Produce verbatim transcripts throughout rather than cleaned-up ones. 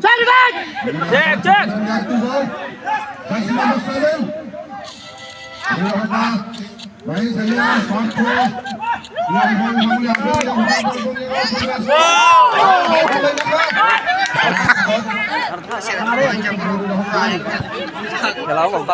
Check, check. Check, check. Hello,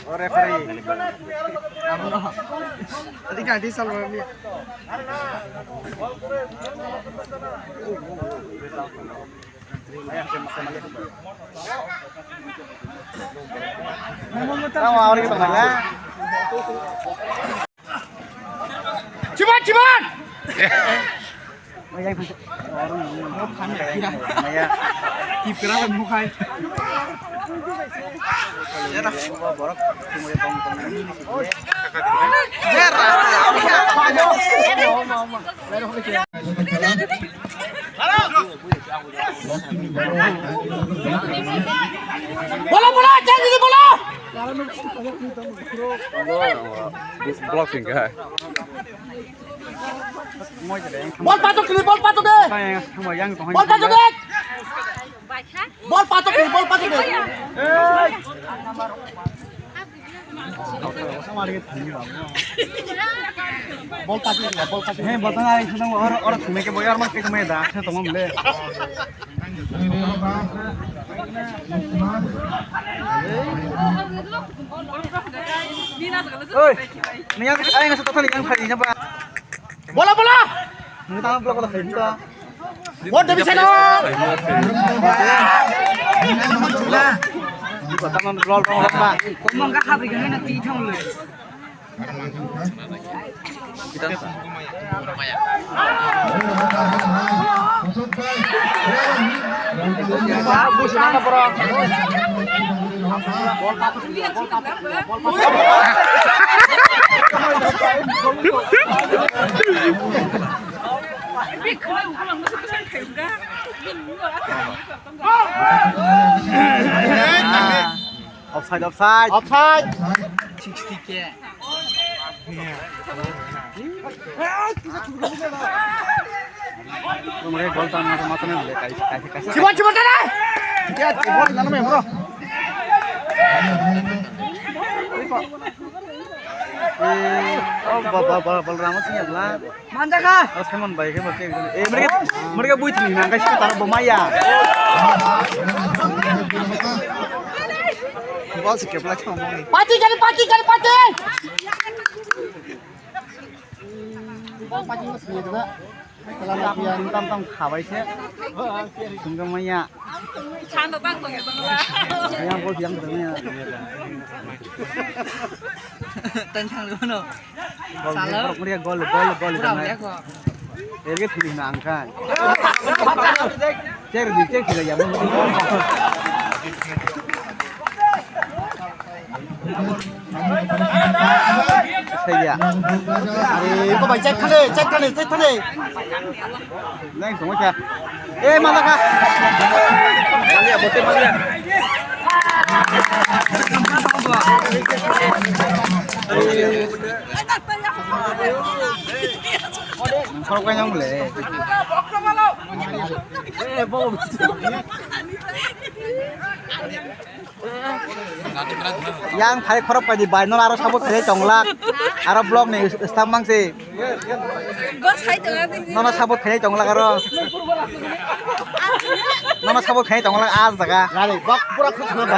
O referee. Abono. Tadi ganti salwa mi. Tamo awal kita mana? Ciban, ciban. Tipra mukhai. Bola, bola, jangan gitu, bola. Blocking guy. Bol patok kiri, bol patok de. Bol patok de. Bol patok kiri, bol patok de. Bol patok de, bol patok de. He, bol tang ai, sunang or, or, sumai ke boyar mas ke sumai da, se tomam le. Oi, ni yang, ai, ngasih tahu ni yang hari ini apa? Bola, bola. Ni tahu bola, bola, bola. What do we say now? Ni tahu bola, bola, bola. Komang ka habi ka na ti thang le. Offside, offside. Offside. Sixty K. Tumre gol tan mata mata na le kai kai kai. Chiba chiba tara. Ya, chiba na me bro. Eh, oh, ba, ba, ba, Balram sing ya, Bla. Manjaka. Oh, Simon bai ke, bai ke. Eh, mereka, mereka buit ni, nang kasih taruh bomaya. Bol sikit pula cuma mau ni. Pati kali, pati kali, pati. Pati mas ni juga. Kalau latihan tam tam khabai se. Sungguh maya. Chando tak tu gitu lah. Yang bol yang tu ya. Tentang dulu. Gol, salo. Gol, gol, gol, gol, pura gol. Udah kok. Erge thili na angkan. Cer di, cer kira ya. Saya. Are, ko bai, check thale, check thale, check thale. Nang song kya? Eh, mana ka? Malia, bote malia. Khorok bai nang le. Yang thai khorok bai di bai, nono aro support khlai tonglak. Aro vlog ni staff mangsi. Nono support khlai tonglak aro. Nono support khlai tonglak a jaga. Lari, bak pura khuk khuk.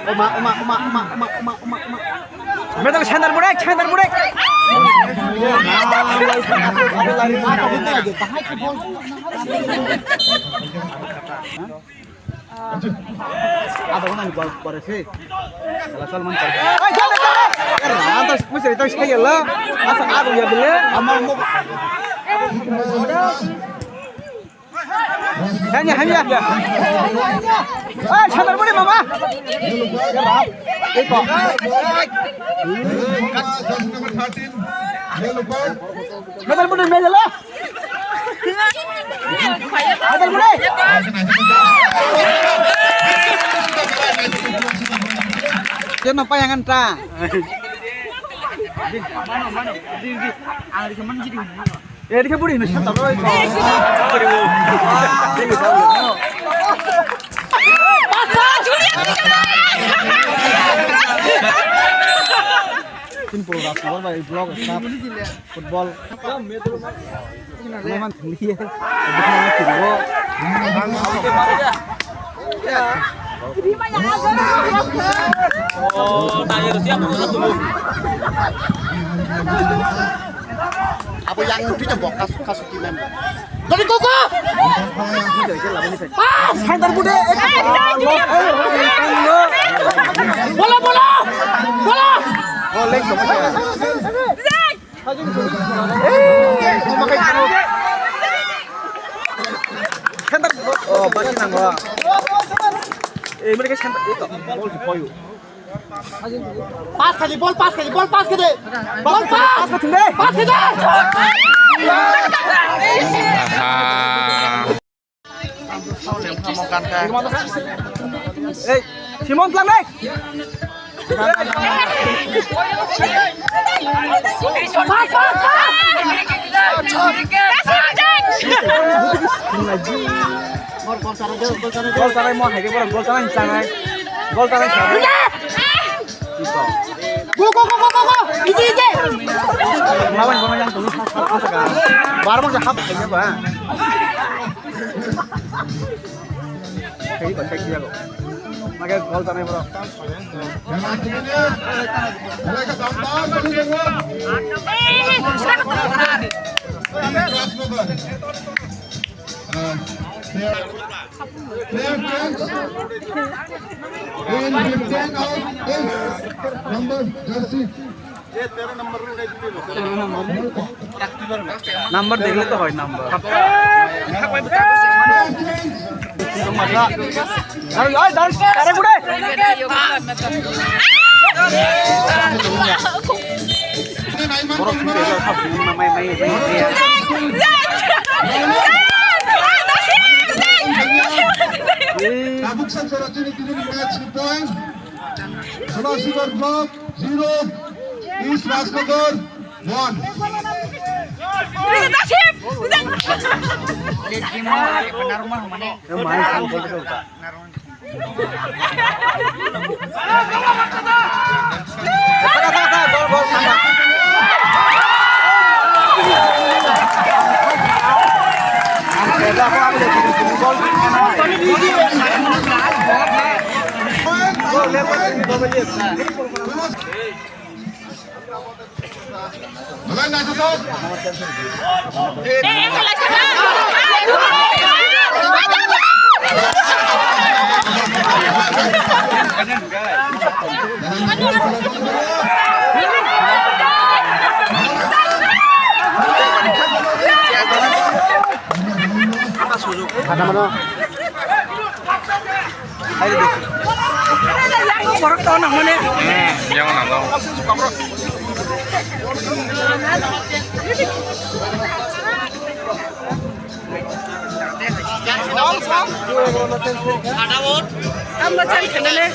Oma, oma, oma, oma, oma, oma, oma, oma. Medal center burek, center burek. Bahai ke bol. Ada orang yang buat buat sih. Kalau soal mana? Ay, jangan, jangan. Ya, antas mesti itu saya lah. Asa aku ya beli. Amal mau. Hanya, hanya. Ay, sabar boleh, Mama. Iko. Number thirteen, yellow card. Number boleh, Mama. Number boleh. Dia nampak yang entah. Mano, mano. Di, di. Ang di mana sih? Eh, di kabur ini, siapa tahu? Simple, Rajnagar by vlog, staff, football. Ano man thangli ya. Ano man thangli. Oh, tayo siya mo sa tulo. Abo yang uthi na bok kasu kasu ti mem. Dali koko. Ah, center bude. Bola bola. Bola. Oh, leg sama siya. Center. Oh, basi nang ba. Eh, mereka center itu. Ball di boyu. Pas kali, ball pas kali, ball pas kali. Ball pas. Pas kali. Pas kali. Aha. Hey, Simon, tlang dai. Gol tanai mo hai ke borok gol tanai chanai. Gol tanai chanai. Go, go, go, go, go, go! Ije, ije! Lawan kono yang tunggu sa sa sa ka. Bar mo hap kayaknya ba. Kayak ba kayak jago. Maka gol tanai bro. Player change. In fifteen out is number jersey. Number দেখলে তো হয় number. Player change. Daru, ay, daru, daru, gure. Borok sumber ejak, sab sumber mai, mai, mai, mai. Tabuk Sanchara tini tini match point. Sonasigar Block zero, East Rajnagar one. Yang main sih, gol itu, Kak. Borok to nang mane. Hmm, yang nang. Tamba chan khanane.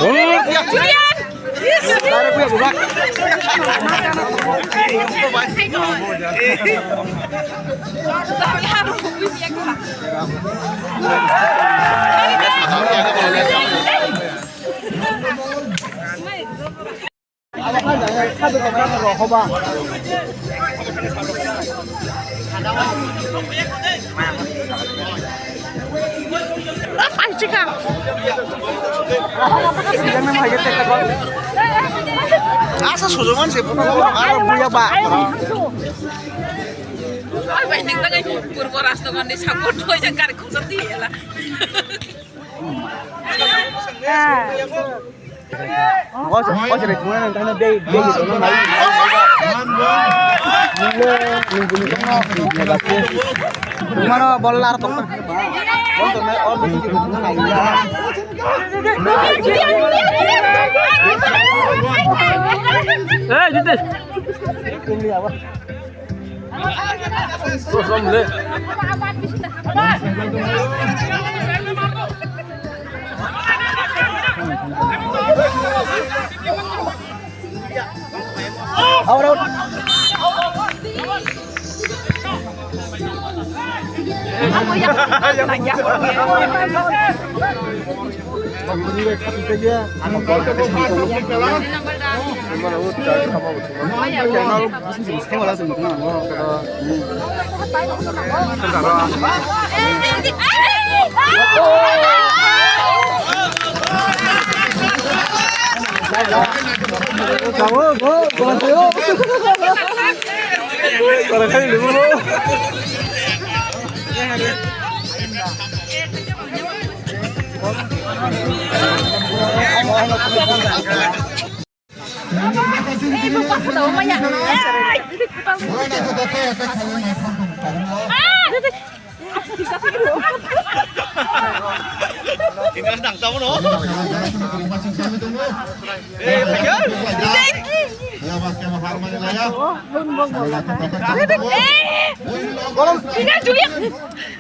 Julian. Asa sujuman se puno aro buya ba. Painting tangwi purbo Rajnagar ni support hoi jang gari khoksa di ela. Mano bolla ar tong. Hey, Jitesh.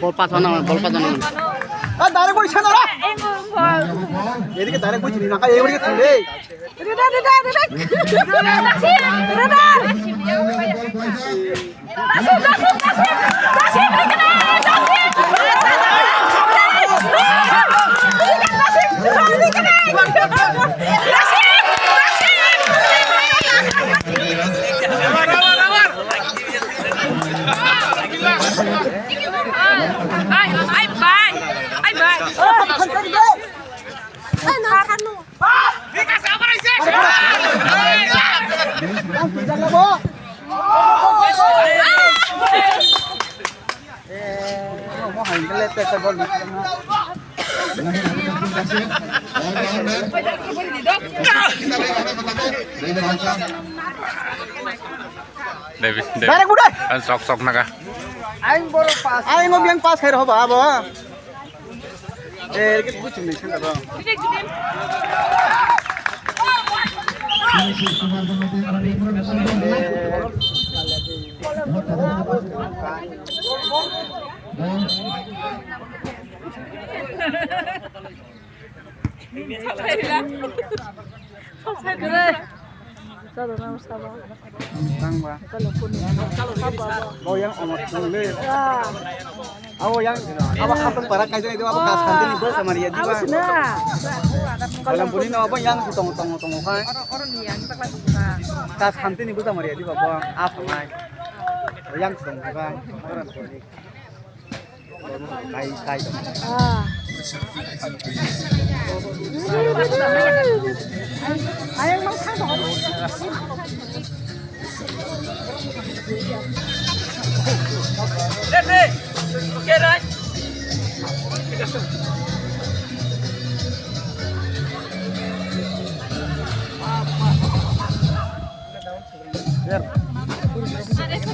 Bol patha na, bol patha na. Ah, direct bol sana ra. Edike direct bol chini na, kai edike thang de. Rida, rida, rida. Rida, rida. Ai, ai, bai. Ai, bai. Devi, Devi. Direct udah. Sok, sok naga. Aing baru pas. Aing mau biang pas kayak apa, apa? Eh, kita bucin nih, sini, Bang. Tangba. Bo yang omor tong le. Abo yang, abo khatong para kaisa itu abo kas khanti ni bwsa mariya diba. Kalam buni no abo yang tong tong tong khai. Kas khanti ni bwsa mariya diba bo. Apa mai. Yang tong diba. Kai, kai. Ah. Ayang mang thang dong.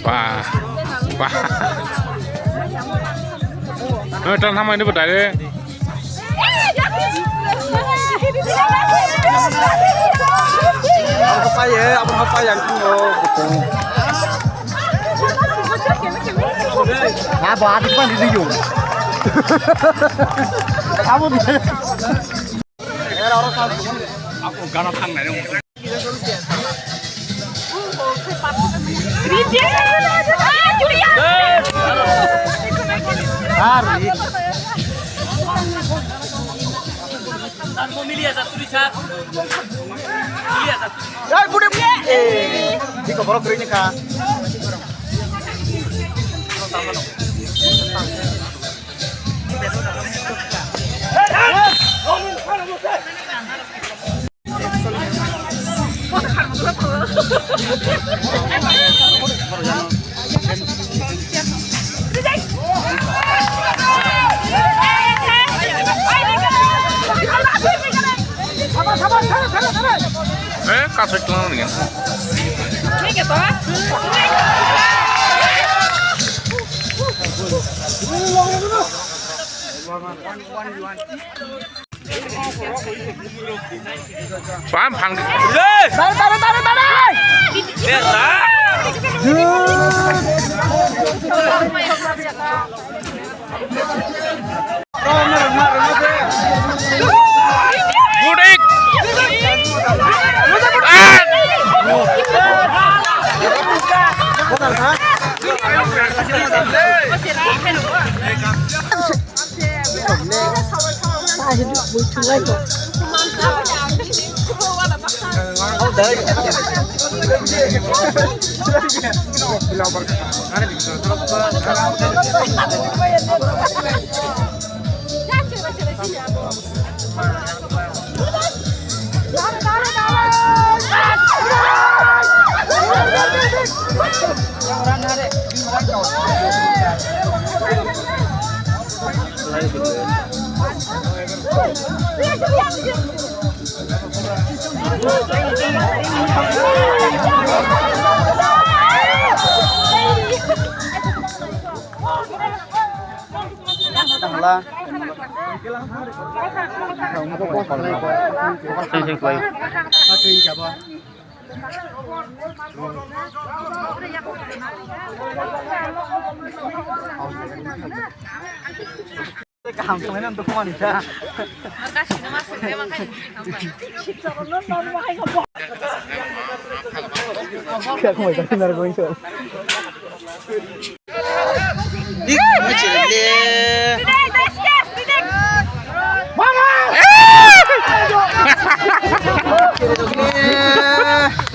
Ba, ba. Noi tan hamai ni betai de. Abo paye, abo paye ang tong. Abo adi pan di yo. Abo. Gana thang nai. Ari. Ai, bude. Eh, di ko borok rini ka. Eh, kasoi tong nang. Pam phang. Tare, tare, tare, tare! Budik. Ah! Tangla. Sing, sing, sing. Kaham songwi nang dukhu mani kha. Khe khumui kha sinar goi so. Dik, ma chile le. Mama!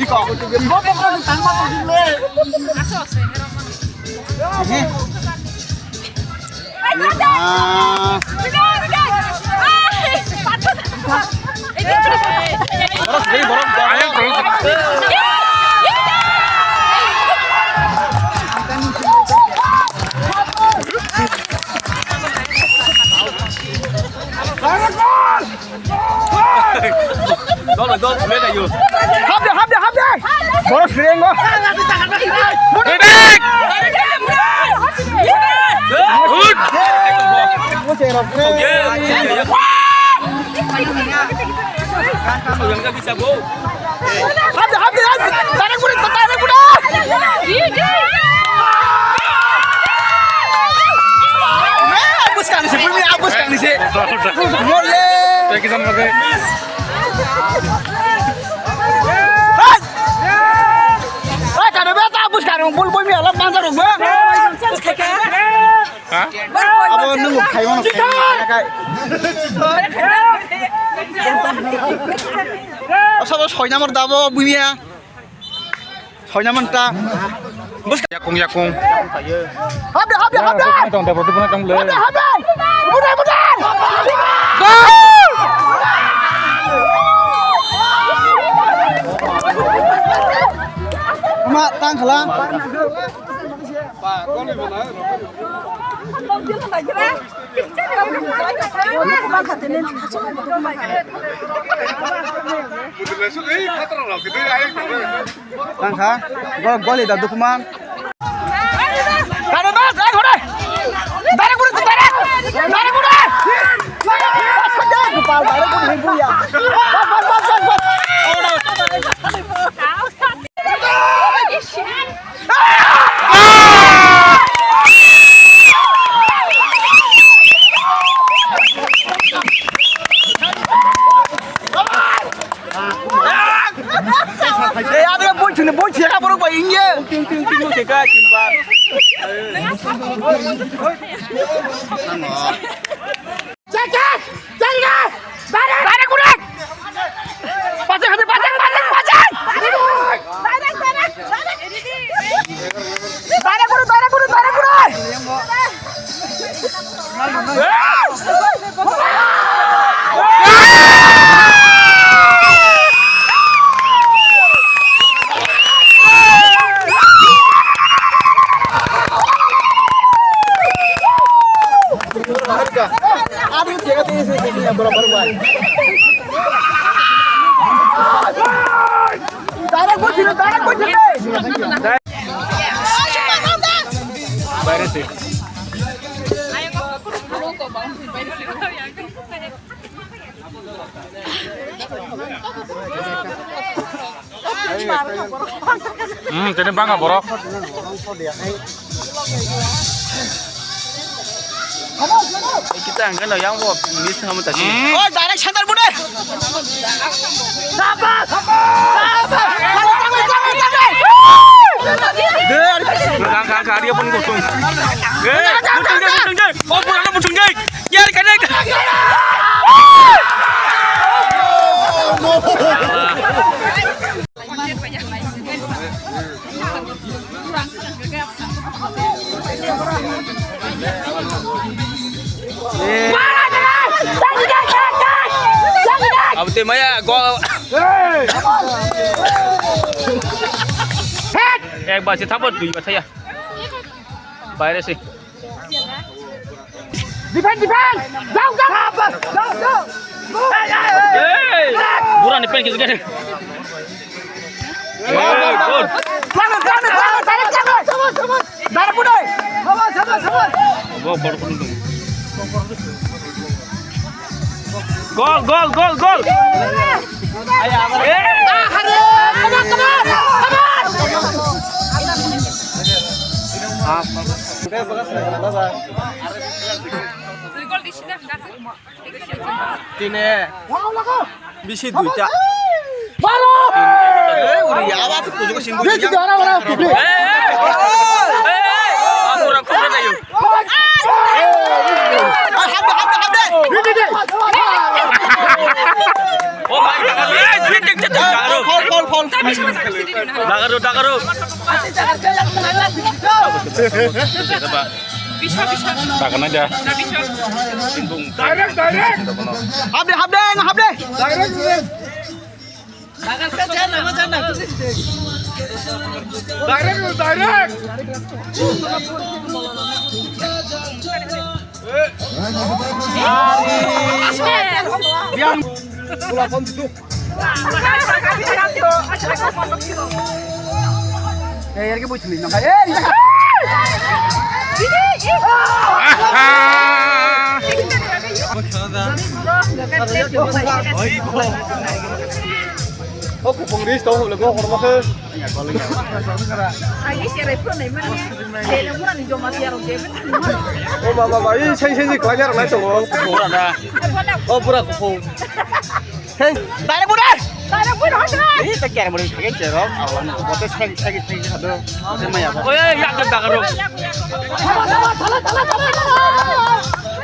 Iko. Iko pokok tangma ko le. Dol, dol, thumui naio. Hapde, hapde, hapde. Borok srengo. Ready? Good. Hapde, hapde, hapde. Tarik budi, tarik budi. Abus kang si, bumi abus kang si. Mole. Hai! Hai, kana be ta bus karung bul boi mi alap mansa rung ba. Ha? Abo nung khai mano khai kai. Asa bo soi number dabo bumiya. Soi number ta. Bus yakung yakung. Habde, habde, habde. Tong dabo dubuna tong le. Habde, habde. Budai, budai. Go! Ma tang khala. Tang kha. Go goli da dukman. Dare bas, dare gore. Dare gore, dare. Dare gore. Gopal, dare gore, buya. Bas, bas, bas, bas, bas. Eh, ada yang bonceng, bonceng apa rupanya ini? Ting, ting, ting, ting, ting, ting, ting. Cek, cek! Cek, cek! Tarik! Tarik, tarik! Pasang, habis pasang, pasang, pasang! Tarik, tarik, tarik! Tarik, guru, tarik, guru, tarik, guru! Aduh, dia kata ini sih, sih, yang berapa rupiah? Baire se. Hmm, tini bangka borok. Kita ang kano yang bo miss namu tadi. Oi, direct center bude. Kang kang kari pun kosong. Eh, butung deh, butung deh. Oh, pura butung deh. Yar kena. Abo twi maya gol. Ek ba se thabar dui ba thaya. Baire se. Defend, defend! Down, down! Down, down! Hey! Burani pen kis gede. Hey, good. Down, down, down, down, down, down, down, down, down, down, down. Gol, gol, gol, gol. Tine. Bisi duita. Baro! Eh, uri ya, awas kujuk sing. Dia juga orang-orang publik. Eh, eh, eh, eh, eh, aku rakam na yuk. Ah, habde, habde, habde. Dia, dia, dia. Oh my God. Eh, dia, dia, dia, dia. Foul, foul, foul. Dagaru, dagaru. Bisa, bisa. Bisa. Takana dia. Bisa. Direct, direct. Habde, habde, habde. Direct, direct. Direct, direct. Yang pula kon tutup. Eh, yar ke boi chuli na. Eh, oh, kupung ris tau le go horma ke. Ai, serai pura nai mani. Dele mura ni joma tiar de. Oh, mama, mama, i sai sai klanya rai tongo. Pura da. Oh, pura kupung. Hey, dale, bude! Dale, bude, hosra! Ini tak kira mudi pakai cerok, awan, bote seng, seng, seng, sado. Terima ya, Pak. Oh, ya, ya, ya, ya, ya. Sama, sama, thala, thala, thala, thala.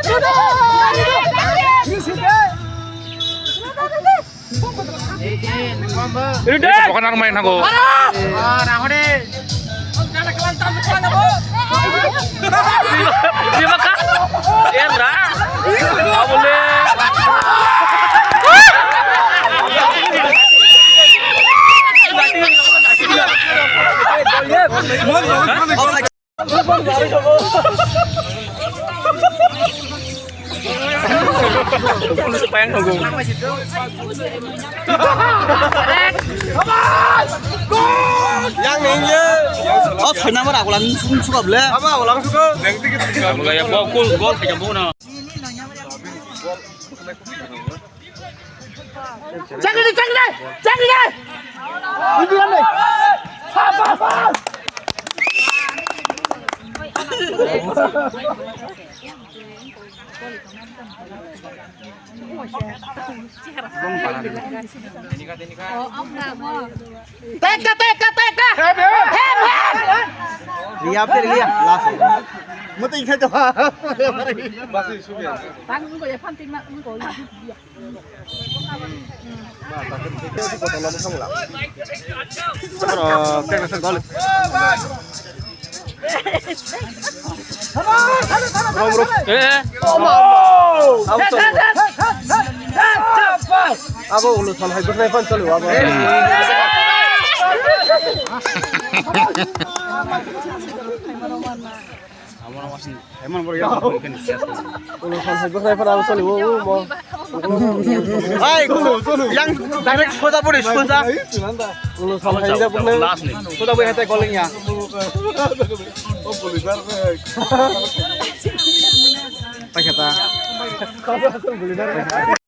Dudu, dudu. Ini sih, deh. Ini deh. Bukan orang main aku. Ah, nah, deh. Di Mekah? Iya, Bra. Nggak boleh. Supaya nunggu. Yang nengye. Oh, phaina mara agulan sum suka ble. Apa agulan suka? Yang tiket. Kamu kayak bokul, gol kayak bokul na. Chakri, chakri, chakri. Ini kan nih. Apa, apa? Teka, teka, teka. Hem, hem. Liya, phir liya. Last. Mati khe to. Bang ko ya phanti ma ko. Rom, rom. Eh. Abo ulo san hai bwsnai phan chalo abo. Ulo san hai bwsnai phan abo chalo o mo. Ai, yang direct soja buri soja. Last ni. Soja buri hate calling ya. Pakai ta.